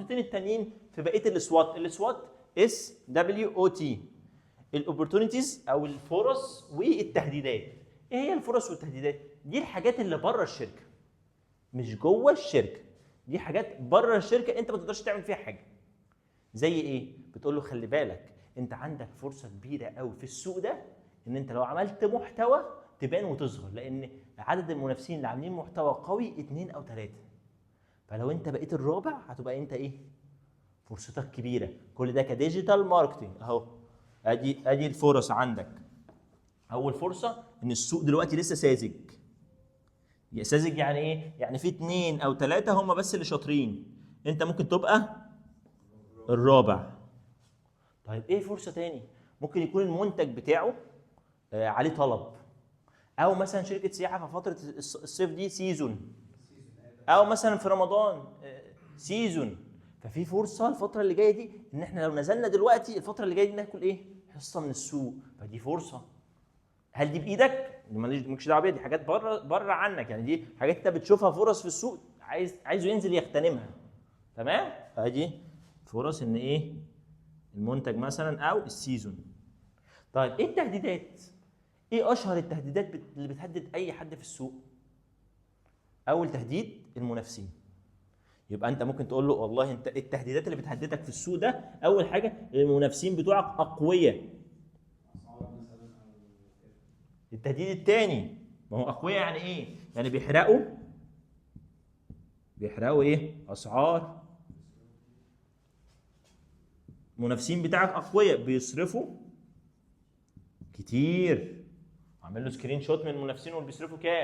النقطتين التانيين في بقية ال SWOT؟ ال SWOT S W O T، ال opportunities او الفرص والتهديدات. ايه هي الفرص والتهديدات؟ دي الحاجات اللي بره الشركه، مش جوه الشركه. دي حاجات بره الشركة انت ما تقدرش تعمل فيها حاجه. زي ايه؟ بتقول له خلي بالك، انت عندك فرصة كبيرة قوي في السوق ده ان انت لو عملت محتوى تبان وتظهر، لان عدد المنافسين اللي عاملين محتوى قوي اتنين او تلاته، فلو انت بقيت الرابع هتبقى انت ايه؟ فرصتك كبيره. كل ده ك digital marketing اهو. ادي الفرص عندك. اول فرصة ان السوق دلوقتي لسه ساذج. يا ساذج يعني ايه؟ يعني في اتنين او تلاتة هم بس اللي شاطرين، انت ممكن تبقى الرابع. طيب ايه فرصة تاني؟ ممكن يكون المنتج بتاعه عليه طلب، او مثلا شركة سياحة في فترة الصيف دي season، او مثلا في رمضان season، ففي فرصة الفترة اللي جاية دي ان احنا لو نزلنا دلوقتي الفترة اللي جاية دي ناكل ايه؟ حصة من السوق. فدي فرصه. هل دي بايدك؟ دي مالكش دعوه بيها، دي حاجات بره بره عنك، يعني دي حاجات انت بتشوفها فرص في السوق عايزه ينزل يغتنمها. تمام؟ ادي فرص ان ايه؟ المنتج مثلا او ال season. طيب ايه التهديدات؟ ايه اشهر التهديدات اللي بتهدد اي حد في السوق؟ اول تهديد المنافسين. يبقى انت ممكن تقول له والله انت التهديدات اللي بتهددك في السوق ده، اول حاجة المنافسين بتوعك اقوياء. اسعار مثلا او كده. التهديد الثاني، ما هو اقوياء يعني ايه؟ يعني بيحرقوا ايه؟ اسعار. المنافسين بتاعك اقوياء، بيصرفوا كتير. اعمل له screenshot من المنافسين واللي بيصرفوا كام.